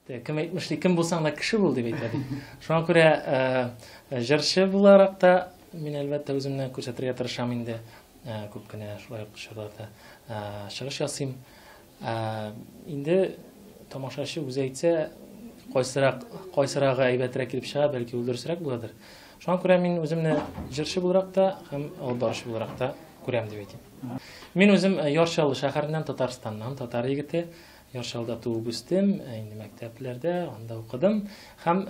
Кем әйтмешли, кем булсаң да кеше бул дип әйтә бит. Шуңа күрә җырчы буларак та мин әлбәттә үземне күрсәтергә тырышам инде. Күп кенә шулай ук чорларда чыгыш ясыйм. Инде тамашачы үзе әйтсә, кайсырак, кайсырагы әйбәтрәк килеп чыга, бәлки ул дөресрәк буладыр. Шуңа күрә мин үземне җырчы буларак та һәм алып баручы буларак та күрәм дип әйтим. Мин үзем Яр Чаллы шәһәреннән, Татарстаннан, татар егете. Яр Чаллыда туып үстем, инде мәктәпләрдә, анда укыдым. Һәм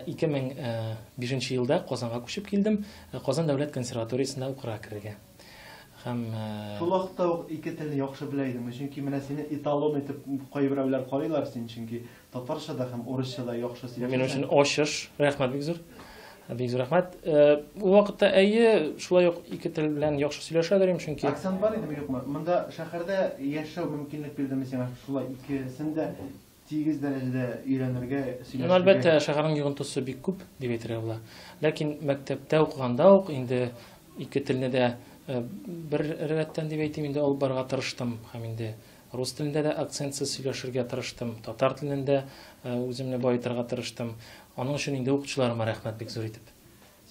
2005 елда Казанга күчеп килдем, Казан дәүләт консерваториясенә укырга керергә. Һәм Шул вакытта ук ике телне яхшы белә идеңме? Чөнки менә сине эталон итеп кайберәүләр карыйлар, син чөнки татарча да һәм урысча да яхшы сөйләшәсең. Минем өчен ачыш, рәхмәт бик зур. Бик зур рәхмәт. Ул вакытта әйе, шулай ук ике тел белән яхшы сөйләшә дөрим, чөнки Акцент бар идеме, юкмы? Монда шәһәрдә яшәү мөмкинлек бирдеме сиңа шулай икесен дә тигез дәрәҗәдә өйрәнергә, сөйләшергә? Ну, әлбәттә, шәһәрнең йогынтысы бик күп дип әйтергә була. Ләкин мәктәптә укыганда ук инде ике телне дә бер рәттән дип әйтим инде алып барырга тырыштым һәм инде рус телендә дә акцентсыз сөйләшергә тырыштым, татар телендә үземне баетырга тырыштым. Аның өчен инде укытучыларыма рәхмәт бик зур итеп.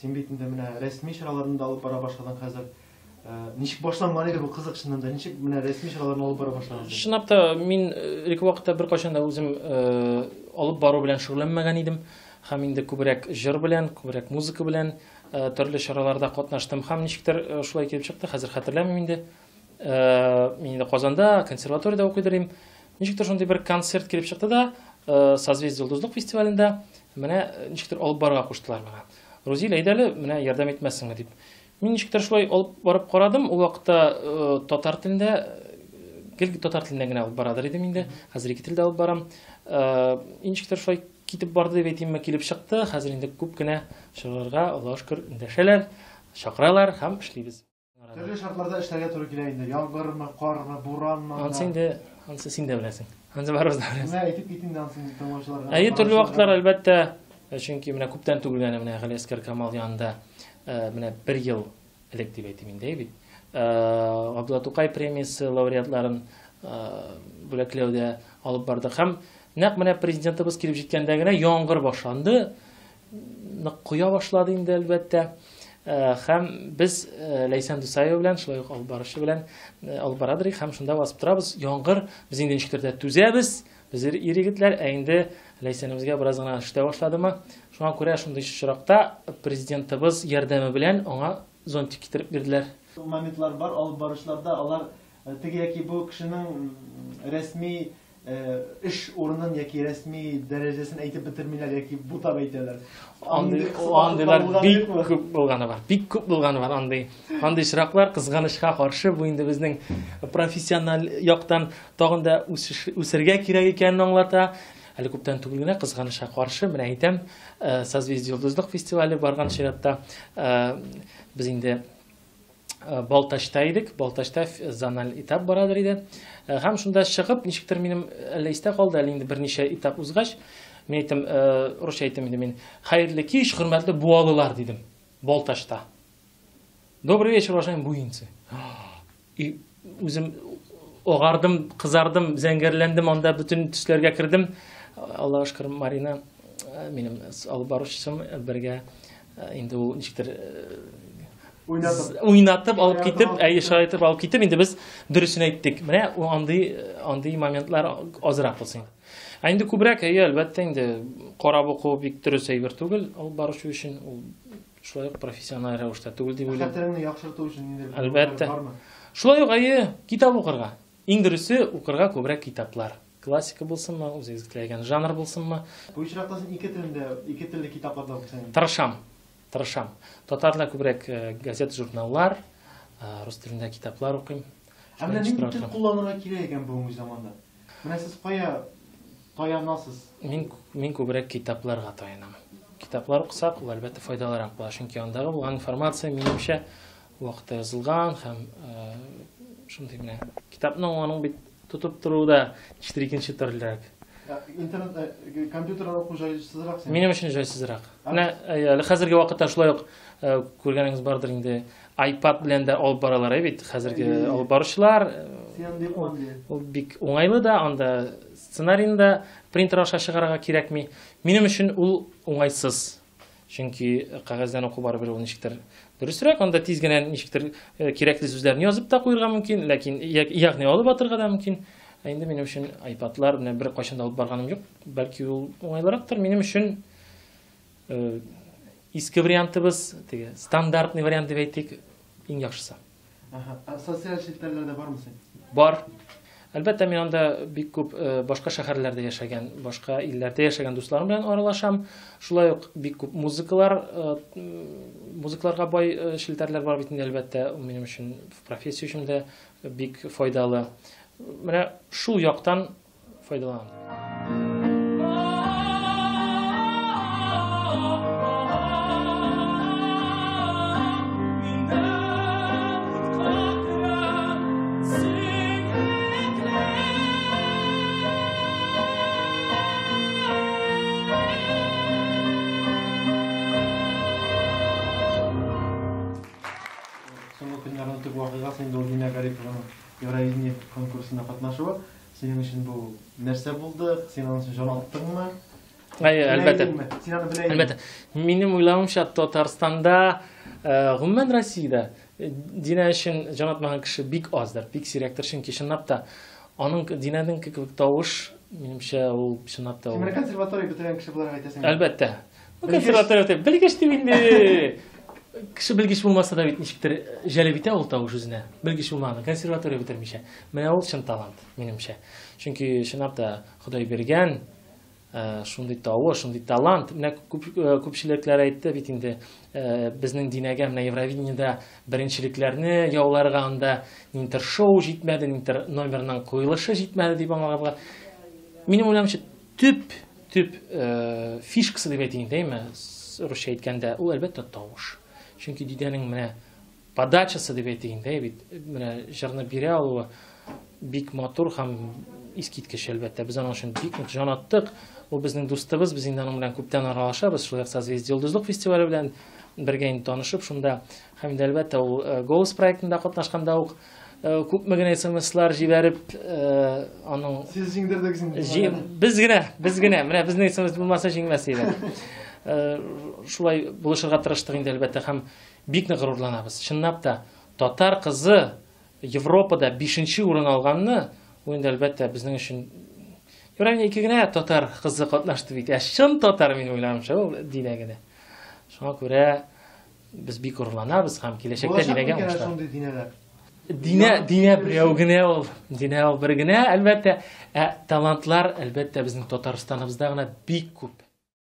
Син бит инде менә рәсми чараларны да алып бара башладың хәзер. Ничек башланган иде бу кызык чыннан да? Ничек менә рәсми чараларны алып бара башладың син? Чынлап та, мин элекке вакытта беркайчан да үзем алып бару белән шөгыльләнмәгән идем. Һәм инде күбрәк җыр белән, күбрәк музыка белән төрле чараларда катнаштым. Һәм ничектер шулай килеп чыкты, хәзер хәтерләмим инде. Мин инде Казанда консерваториядә укыйдыр идем. Ничектер шундый бер концерт килеп чыкты да, Созвездие Йолдызлык фестивалендә менә ничектер алып барырга куштылар миңа. Рузил, әйдә әле, менә ярдәм итмәссеңме дип. Мин ничектер шулай алып барып карадым. Ул вакытта татар телендә, гел татар телендә генә алып барадыр идем инде. Хәзер ике телдә алып барам. Ничектер шулай китеп барды дип әйтимме, килеп чыкты. Хәзер инде күп кенә чараларга, Аллаһка шөкер, эндәшәләр, чакыралар һәм эшлибез. Төрле шартларда эшләргә туры килә инде. Яңгырмы, кармы, буранмы? Ансы инде, ансы син дә беләсең. Ансы барыбыз да беләсең. Менә әйтеп кит инде ансын тыңлаучыларга. Әйе, төрле вакытлар әлбәттә, чөнки менә күптән түгел генә менә Галиәскәр Камал янында менә бер ел элек дип әйтим инде, бит. Габдулла Тукай премиясе лауреатларын бүләкләүдә алып бардык. Һәм нәкъ менә президентыбыз килеп җиткәндә генә яңгыр башланды. Нык коя башлады инде әлбәттә. Һәм без Ләйсән Дусаева белән, шулай ук алып баручы белән алып барадыр һәм шунда басып торабыз. Яңгыр, без инде ничектер дә түзәбез. Без ир егетләр, ә инде Ләйсәнебезгә бераз гына эштә башладымы. Шуңа күрә шундый очракта президентыбыз ярдәме белән аңа зонтик китереп бирделәр. Моментлар бар, алып баручыларда алар теге яки бу кешенең рәсми эш урынын яки рәсми дәрәҗәсен әйтеп бетермиләр яки бутап әйтәләр. Андыйлар бик күп булганы бар. Бик күп булганы бар андый. Андый очраклар кызганычка каршы бу инде безнең профессиональ яктан тагын да үсергә кирәк икәнен аңлата. Әле күптән түгел генә кызганычка каршы, менә әйтәм, Созвездие Йолдызлык фестивале барган чиратта без инде Балтачта идек, Балтачта зональ этап барадыр иде. Һәм шунда чыгып, ничектер минем әллә истә калды, әле инде берничә этап узгач, мин әйтем, русча әйтем инде мин, хәерле кич, хөрмәтле буалылар, дидем, Балтачта. Добрый вечер, уважаемые буинцы. И үзем агардым, кызардым, зәңгәрләндем, анда бөтен төсләргә кердем. Аллаһка шөкер, Марина, минем алып баручым бергә инде ул ничектер уйнатып алып китеп, әйе, шаяртып алып китеп, инде без дөресен әйттек. Менә андый моментлар азрак булсын. Ә инде күбрәк, әйе, әлбәттә, инде карап уку бик дөрес әйбер түгел, алып баручы өчен ул шулай ук профессиональ рәвештә түгел дип уйлыйм. Хәтереңне яхшырту өчен ниндидер Әлбәттә. бармы? Шулай ук, әйе, китап укырга. Иң дөресе укырга күбрәк китаплар. Классика булсынмы, үзегез теләгән жанр булсынмы? Бу очракта син ике телендә, ике телле китапларда укыйсың. Тырышам. Тырышам. Татар телендә күбрәк газет, журналлар, рус телендә китаплар укыйм. Ә менә нинди тел кулланырга кирәк икән бүгенге заманда? Менә сез кая таянасыз? Мин күбрәк китапларга таянам. Китаплар укысак, ул әлбәттә файдалырак була, чөнки андагы булган информация минемчә вакытта язылган һәм шундый менә китапның аның бит тотып торуы да ничектер икенче төрлерәк. Интернет, компьютердан уку җайсызрак сиңа? Минем өчен җайсызрак. Менә әле хәзерге вакытта шулай ук күргәнегез бардыр инде, iPad белән дә алып баралар бит хәзерге алып баручылар. Ул бик уңайлы да, анда сценарийны да принтер аша чыгарырга кирәкми. Минем өчен ул уңайсыз. Чөнки кәгазьдән уку барыбер ул ничектер дөресрәк, анда тиз генә ничектер кирәкле сүзләрне язып та куярга мөмкин, ләкин ягъни алып атырга да мөмкин. Ә инде минем өчен iPadлар менә бер кайчан да алып барганым юк, бәлки ул уңайлырактыр. Минем өчен иске вариантыбыз, теге стандартный вариант дип әйтик, иң яхшысы. Ага. Ә социаль челтәрләрдә бармы син? Бар. Әлбәттә, мин анда бик күп башка шәһәрләрдә яшәгән, башка илләрдә яшәгән дусларым белән аралашам. Шулай ук бик күп музыкалар, музыкларга бай челтәрләр бар бит инде, әлбәттә, ул минем өчен профессия өчен дә бик файдалы. Менә шул яктан файдаланам. Соңгы көннәрнең төп вакыйгасы инде ул Динә Гарипованың Евровидение конкурсында катнашуы. Синең өчен бу нәрсә булды? Син аның өчен җан аттыңмы? Әйе, әлбәттә. Син аны белә идеңме? Әлбәттә. Минем уйлавымча, Татарстанда, гомумән Россиядә Динә өчен җан атмаган кеше бик аздыр, бик сирәктер, чөнки чынлап та аның Динәнең кебек тавыш, минемчә, ул чынлап та Син менә консерватория бетергән кеше буларак әйтәсең. Әлбәттә. Бу консерватория бетергән белгеч дип инде. Кеше белгеч булмаса да бит ничектер җәлеп итә ул тавыш үзенә. Белгеч булмаган, консерватория бетермичә. Менә ул чын талант, минемчә. Чөнки чынлап та Ходай биргән шундый тавыш, шундый талант. Менә күпчелекләр әйтте бит инде, безнең Динәгә менә Евровидениедә беренчелекләрне яуларга анда ниндидер шоу җитмәде, ниндидер номерның куелышы җитмәде дип аңлаганга. Минем уйлавымча, төп фишкасы дип әйтик инде, әйме, русча әйткәндә, ул әлбәттә тавыш. Чөнки Динәнең менә подачасы дип әйтик инде, бит менә җырны бирә алуы бик матур һәм искиткеч, әлбәттә. Без аның өчен бик нык җан аттык. Ул безнең дустыбыз, без инде аның белән күптән аралашабыз. Шулай ук Созвездие Йолдызлык фестивале белән бергә инде танышып шунда. Һәм инде әлбәттә ул Голос проектында катнашканда ук күпме генә смслар җибәреп, аның Сез җиңдердегез инде. Без генә, без генә. Менә безнең смс булмаса җиңмәс иде. Шулай булышырга тырыштык инде әлбәттә һәм бик нык горурланабыз. Чынлап та татар кызы Европада 5-нче урын алганны, ул инде әлбәттә безнең өчен Евровидение ике генә татар кызы катнашты бит. Ә чын татар, мин уйлавымча, ул Динә генә. Шуңа күрә без бик горурланабыз һәм киләчәктә Динәгә уңышлар. Шундый Динәләр. Динә, Динә берәү генә ул. Динә ул бер генә, әлбәттә. Ә талантлар, әлбәттә, безнең Татарстаныбызда гына бик күп.